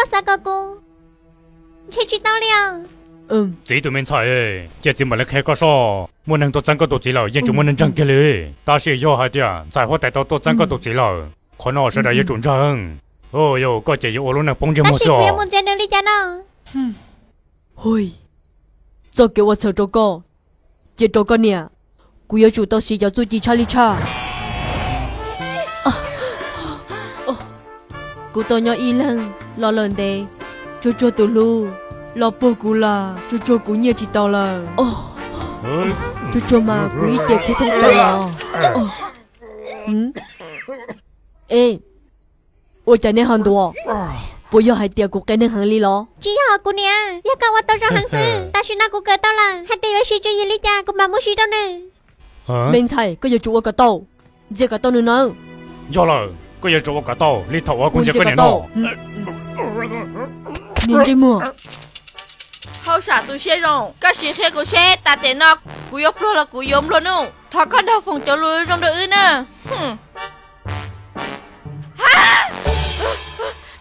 Xav kom kuv ntshe tsis tau li os. Txiv tus me ntxhais, cia txiv mam li qhia koj soj. Muaj neeg tuaj txeeb koj tus txiv lawm yeej tsis muaj neeg ntseeg kiag li. Tab sis yog hais tias ntxhais huab tais tau tuaj txeeb koj tus txiv lawm, qhov no sawv daws yuav tsum ntseeg. Yog koj ces yuav ua lub neej poob ntsej muag xwb os. Hu, txoj kev ua txhaum rau koj, cia rau koj niam. Kuv yuav tsum tau siv cov txuj ci tshaj li tshaj. Kuv tau nyob ib leeg los lawm ntev, Tsuag Tsuag tus hlub los puag kuv lawm, Tsuag Tsuag kuv nyiaj tsis tau lawm. Tsuag Tsuag mas kuv ib ce kuv thoob plaws los. E, ua cas nej ho ntuav? Puas yog hais tias kuv qias neeg heev li los? Tsis yog kuv niam, yog koj ua tau zoo heev xwb. Tam sim no kuv kawm tau lawm, hais tias yuav siv tswv yim li cas kuv mam muab siv rau nws. Me ntxhais, koj yuav tsum ua kom tau, ntxias kom tau nws nawb. Yog lawm, koj yuav tsum ua kom tau li thaum uas kuv ntxias koj niam no. Niag ntsej muag. Hauj sam tus siab zoo, koj sim qhia kuv seb tas tiam no kuv yuav pluag los kuv yuav nplua nuj. Thov koj nrog foom cov lus zoo rau wb na.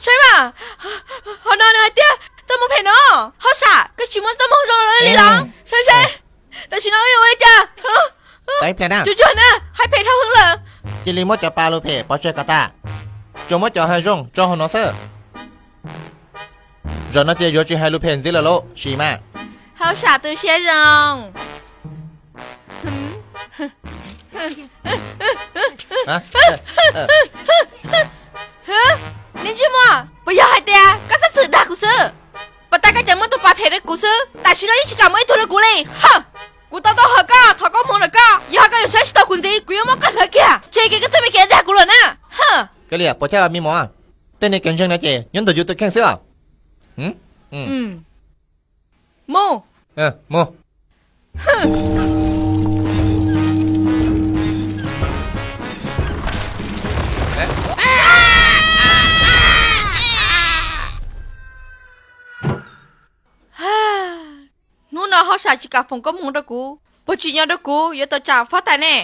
Saib mas, hauv no nws hais tias txoj moo phem no. Hauj sam, koj tsis muaj txoj moo zoo li los? Saib seb, tam sim no wb yuav ua li cas? Tsuag Tsuag na, hais phem dhau heev lawm. Cia li muab cov pa lus phem pov tseg kom tas, tsuas muab cov hais zoo tso hauv no xwb. Zaum no ces yuav tsis hais lus phem ntxiv lawm lauj, sim mas. Hauj sam tus siab zoo. Niag ntsej muag, puas yog hais tias koj txhob txwm dag kuv xwb? Puas tas koj cov muab tus pa phem rau kuv xwb, tam sim no yeej tsis kam muab ib tug rau kuv li. Kuv tau tau hawm koj, thov koob hmoov rau koj, yog hais koj yuav saib tsis taus kuv ntxiv, kuv yuav muab koj hlawv kiag, tseg kev koj txoj me kev dag kuv lawm na. Kav liam, puas chawj me muam, tej niag kev ntseeg no ces nyob ntawm yus tus kheej xwb os. Mus. Mus. Hnub no Hauj Sam tsis kam foom koob hmoov rau kuv, puas tsim nyog rau kuv yuav tawm tsam Huab Tais ne?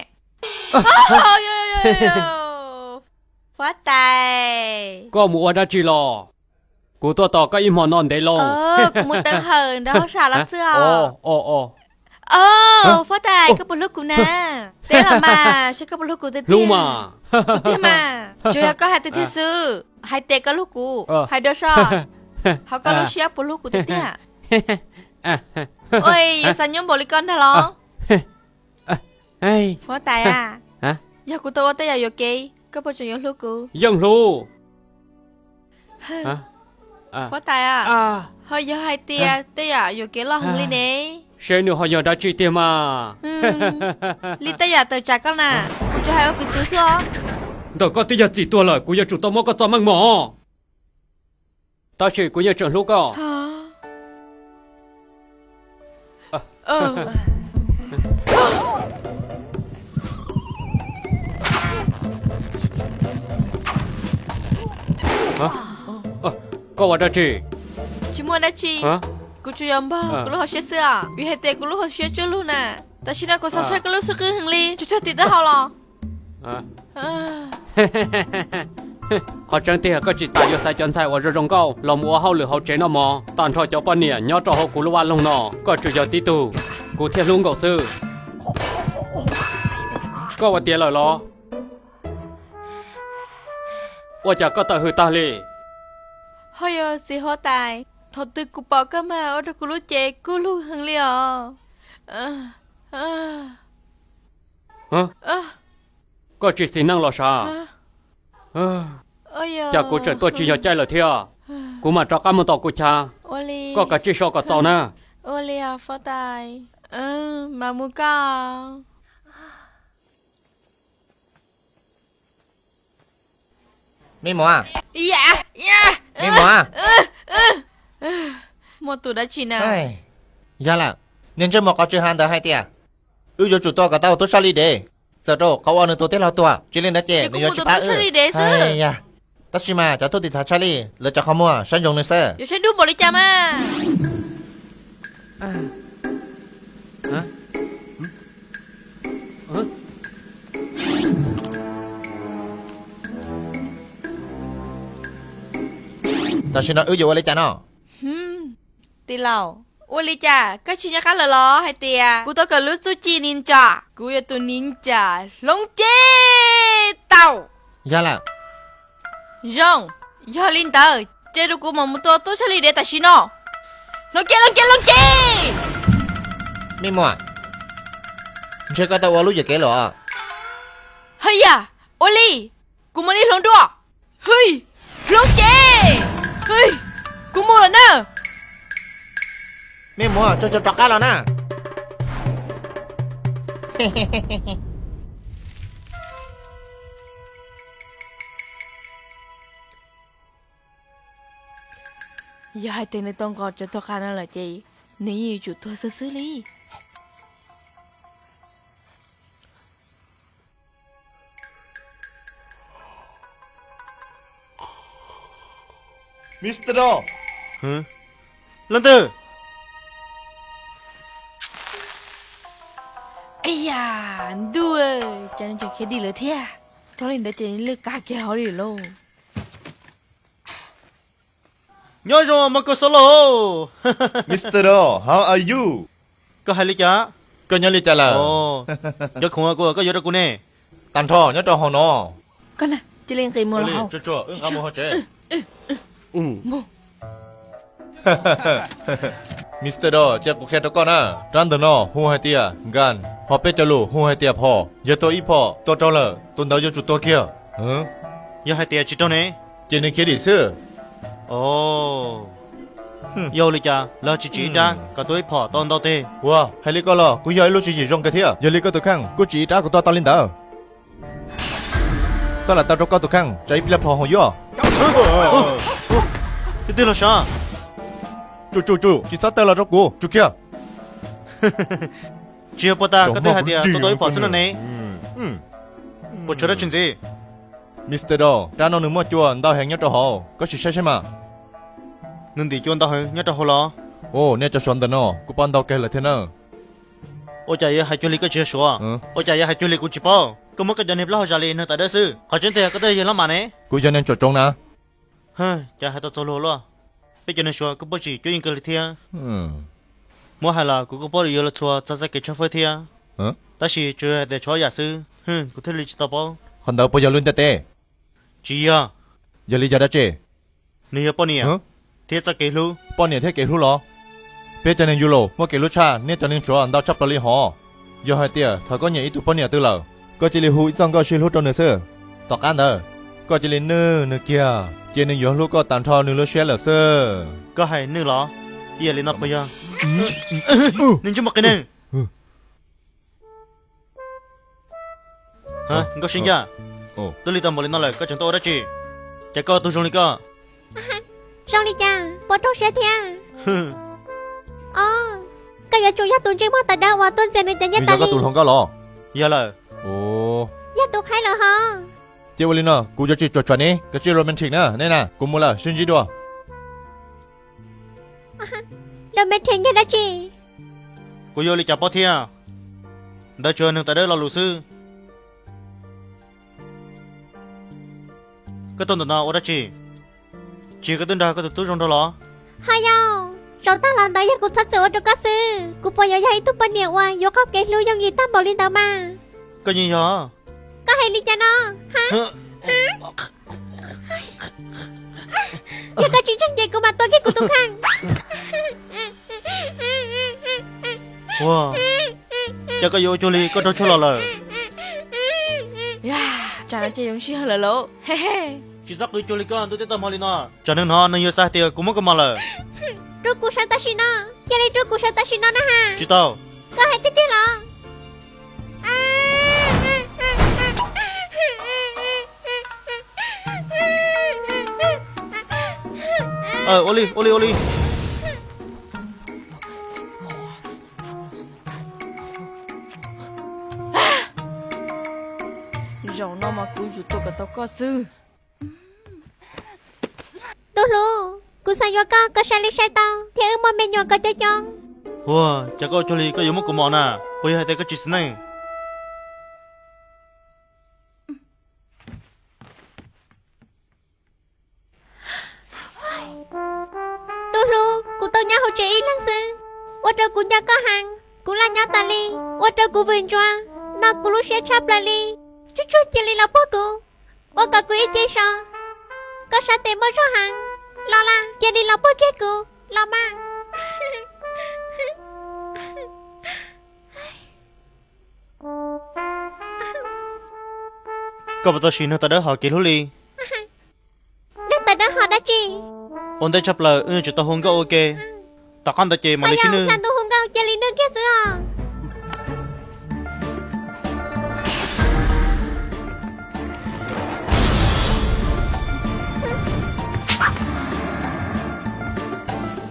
Huab Tais, koj mus ua dab tsi los? Kuv tuaj tos koj ib hmo no ntev loo. Kuv mus teev hawm nrog Hauj Sam los xwb os. Huab Tais, koj puas hlub kuv na? Teb los mas, saib koj puas hlub kuv tiag tiag. Hlub mas. Tiag mas, tsuas yog koj hais tiag tiag xwb. Hais tias koj hlub kuv, hais dua soj, hauv koj lub siab puas hlub kuv tiag tiag? Ua, yuav xav nyob npaum li koj ntag los? Huab Tais a, yog kuv tau ua tej yam yuam kev, koj puas tseem yuav hlub kuv? Yeej hlub. Huab Tais a, ho yog hais tias tej yam yuam kev loj heev li ne? Seb nws ho yog dab tsi tiag mas. Li tej yam tawm tsam koj na, kuv tsuas hais ua piv txwv xwb os. Ntawm koj twb yog txim tuag lawm, kuv yuav tsum tau muab koj txoj meej mom. Tab sis kuv yeej tseem hlub koj. Koj ua dab tsi? Tsis muaj dab tsi. Kuv tsuas yog npog kuv lub hauv siab xwb os, vim hais tias kuv lub hauv siab tsuag lug na. Tam sim no kuv xav saib koj lub xub qwb heev li, tsuas tsuag tim taub hau los. Qhov tseeb tiag koj tsis tas yuav xaiv cov ntxhais uas zoo zoo nkauj los mus ua hauj lwm hauv tsev noj mov, tag nrho cov poj niam nyob rau hauv kuv lub vaj loog no koj tsuas yog tib tug, kuv thiaj hlub nkaus xwb. Koj ua tiav lawm los? Ua cas koj tawm hws tag li? Ho yog txiv huab tais, thaum twg kuv pom koj mas ua rau kuv lub cev kub lug heev li os. Koj tsis xis neej los sav? Cas kuv tseem tuaj tsis yog caij lawm thiab? Kuv mam rov qab mus tom kuv chav. Koj kav tsij so kom txaus na. Ua li huab tais, mam mus koj. Me muam. Me muam. Muaj tus dab tsi na? Yog lawm, niag ntsej muag qhov tsw ha ntawd hais tias wb yuav tsum tua kom tau tub sab li dev, txawm rau qhov uas nws tus tij laug tuag, tsis li ntawd ces nws yuav tsis pab wb. Tab sis mas cov thwj tim thav tshaj lij lawv cov qhov muag saib ntsoov nws xwb. Yuav saib dub npaum li cas mas. Tam sim no wb yuav ua li cas no? Tij laug, ua li cas koj tsis nco qab lawm los hais tias kuv tau kawm lub txuj ci ninja, kuv yog tus ninja hloov cev tau. Yog lawm. Zoo, yog li ntawd ces rau kuv mam mus tua tub tshaj li dev tam sim no. Hloov cev, hloov cev, hloov cev. Me muam, ntshe koj tau ua lub yam kev lawm. Hwm yam, ua li, kuv mam li hloov dua. Hwm, hloov cev. Hwm, kuv mus lawm na. Me muam, tso tso rov qab los na. Yog hais tias nws tau nqos cov tog qab no lawm ces nws yeej yuav tsum tuag xwb xwb li. Mister Do, leej twg? Ej yam, ntuj, cas nws tseem khiav dim lawm thiab. Txog li ntawd ces lwj kav kiag hauv li lauj. Nyob zoo Marco Solo. Mister Do, how are you? Koj hais li cas? Koj nyob li cas lawm? Cov khoom uas koj yuav rau kuv ne? Tag nrho nyob rau hauv no. Koj na, cia li nqis mus los hauv. Mister Do, cia kuv qhia rau koj na. Rab ntawm no hu hais tias nkas, ho peb cov lus hu hais tias phom. Yog tua ib phom tua raug lawm, tus ntawd yuav tsum tuag kiag. Yog hais tias tsis raug ne? Ces nws khiav dim xwb. Yog li cas lawv tsis tsim ib rab kom tua ib phom tau ntau teg? Ua, hais li koj los kuj yog ib lub tswv yim zoo kawg thiab. Yog li koj tus kheej kuj tsim ib rab kom tua tau li ntawd. Txhob lam tau rau koj tus kheej tsam ib pliag plhom hoom yuaj. Twb twg los sav? Tsum tsum tsum, tsis txhob tawg los rau kuv, tsum kiag. Tsis yog puas tas koj twb hais tias tua tau ib phom xwb no ne? Puas tshuav dab tsi ntxiv? Mister Do, rab no nws muaj cua ntau heev nyob rau hauv, koj sim saib saib mas. Nws ntim cua ntau heev nyob rau hauv los? Ua, nej cov suav ntawm no kuj paub ntau kawg lawm thiab na. Ua cas yuav hais cuag li koj tsis yog suav? Ua cas yuav hais cuag li kuv tsis paub? Koj muab koj cov niag plaub hau zam li neeg tawv dawb xwb. Qhov tseeb tiag koj twb yog lab mas ne. Kuv yog neeg tsom tsoov na. Cas hais tau txaus luag luaj. Peb cov neeg suav kuj paub tsim cuab yeej kawg li thiab. Muab hais los kuv kuj paub lwm yam los txhua txog txoj kev tshawb fawb thiab. Tab sis tsuas yog hais tias tshuav ob yam xwb, kuv thiaj li tsis tau paub. Qhov ntawd puas yog lub ntiaj teb? Tsis yog. Yog li yog dab tsi? Nws yog poj niam thiab txoj kev hlub. Poj niam thiab kev hlub los? Peb cov neeg yus laus muaj kev hlub tshaj nej cov neeg tshuav ntau tshaj plaws li hov. Yog hais tias thaum koj nyiam ib tug poj niam twg lawm, koj cia li hu ib txoj nkauj sib hlub rau nws xwb. Tom qab ntawd, koj cia li nwj nws kiag, ces nws yuav hlub koj tag nrho nws lub siab lawm xwb. Koj hais nwj los? Ib yam li no puas yog? Niag ntsej muag qias neeg. Nkauj Sib Ncaj, twb lig tau npaum li no lawm koj tseem tuaj ua dab tsi? Cas koj ua tug zoo li koj? Zoo li cas, puas raug siab thiab? Os, koj yuav tsum yog tus ntsej muag tawv dawb uas tuaj ntxias nws cov nyiaj tas li. Tus hluas nkauj los? Yog lawm. Yog tus qhaib lawm hov. Ces ua li no, kuv yuav tsis tsuam tsuam ne, koj tsis romantic na, nej na, kuv mus lawm, sib ntsib dua. Romantic yog dab tsi? Kuv yuav ua li cas paub thiab? Ntawd tsuas yog neeg tawv dawb lo lus xwb. Koj tuaj ntawm no ua dab tsi? Tsis yog koj twb nrog koj tus tub zoo nraug los? Ho yog, zaum tag los ntawd yog kuv txhob txwm ua rau koj xwb, kuv puas yuav yog ib tug poj niam uas yuav qhov kev hlub yooj yim tag npaum li ntawd mas? Koj yeej yog. Koj hais li cas no? Yog koj tsis ntseeg ces kuv mam tua kiag kuv tus kheej. Ua, cas koj yuav ua cuag li koj raug tshuaj los lawm? Tsam no ces yuav sij hawm lawm lauj. Tsis txhob qw cuag li koj ntuj teb tag hmo li no. Tsam neeg no nws yuav xav hais tias kuv muab koj mos lawm. Rub kuv sawv tam sim no, cia li rub kuv sawv tam sim no na ha. Tsis tau. Koj hais tiag tiag los? Ua li, ua li, ua li. Zaum no mas kuv yuav tsum tua kom tau koj xwb. Tub hlub, kuv xav yuav koj, koj sai li sai tau thiab wb muaj me nyuam kom coob coob. Ua, cas koj ua cuag li koj yuav muab kuv mos na, puas yog hais tias koj tsis xis neej? Tseem ib leeg xwb, ua rau kuv nco koj heev. Kuv laj nyob tas li, ua rau kuv vwm ntsuav, no kuv lub siab tshaj plaws li. Tsuag tsuag cia li los puag kuv, ua kom kuv ib ce so. Koj sab tes muaj zog heev, los las, cia li los puag kiag kuv los mas. Koj puas tau sim nug tawv dawb hov kev hlub li? Nug tawv dawb hov dab tsi? Ua ntej tshaj plaws wb yuav tsum tau hu nkauj ua ke, tom qab ntawd ces mam li sib nug. Hla ntuj hu nkauj cia li nug kiag xwb os.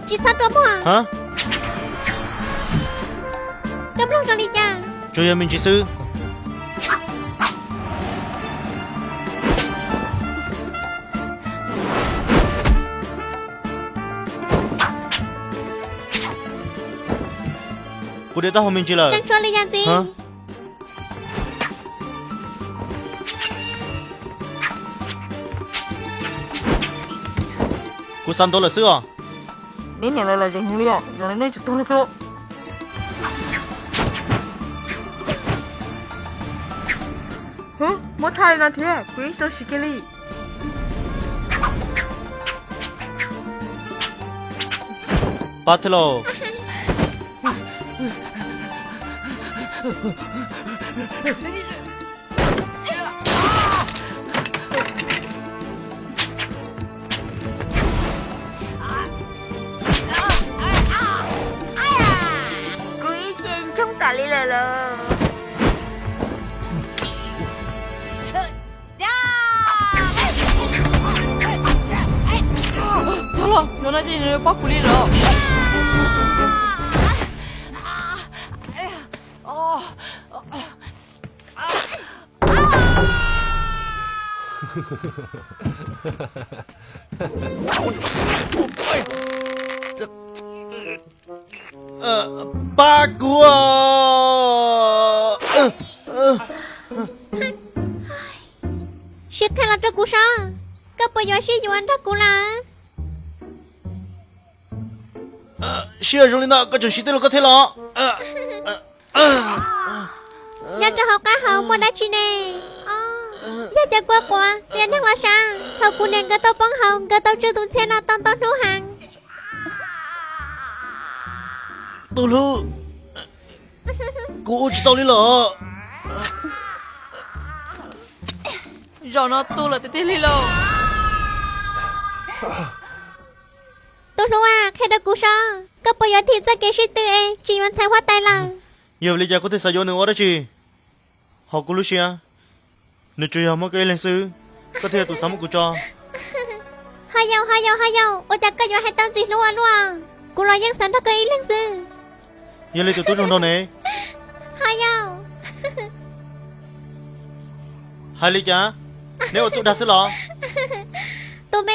Tsis txhob rua muag. Koj mloog zoo li cas? Tsuas yog me ntsis xwb. Kuv diav taub hau me ntsis lawm. Kuv xav ntuav lawm xwb os. Neb niam lawv los zeem heev li os, zoo li nej tsis tuag li xwb. Muab tshaj li no thiab kuv yeej tsis tau siv kiag li. Pab thiab lauj. Kuv ib ce ntsoog tas li lawm lauj. Cov loj, yog no ces nws yuav pab kuv li lawm. Pab kuv. Sib qhia los rau kuv saib, koj puas yuav sib yuav nrog kuv lawm? Sib zoo li no koj tseem siv tej lus koj thiab los? Nyob rau hauv qab hau muaj dab tsi ne? Yog cov kua quav tias neeg los sav, thaum kuv niam nkawd tau poob hauv nkawd tau tswj tus ntxhiab no tau ntau hnub heev. Tus hlub, kuv ua tsis tau li los. Zaum no tu lawm tiag tiag li lauj. Tus hlub, qhia rau kuv saib, koj puas yuav thim txoj kev sib tw es tsis yuav ntxhais huab tais lawm? Yog vim li cas koj thiaj xav yuav nws ua dab tsi? Hauv kuv lub siab, nws tsuas yog muaj koj ib leeg xwb, koj thiaj yog tus xav muab kuv tso. Ho yau, ho yau, ho yau, ua cas koj yuav hais tau ntxim hlub ua luaj? Kuv los yeej xav nrog koj ib leeg xwb. Yog li tus tub zoo nraug ne? Ho yau. Hais li cas? Neb ua txuj dag xwb los? Tus me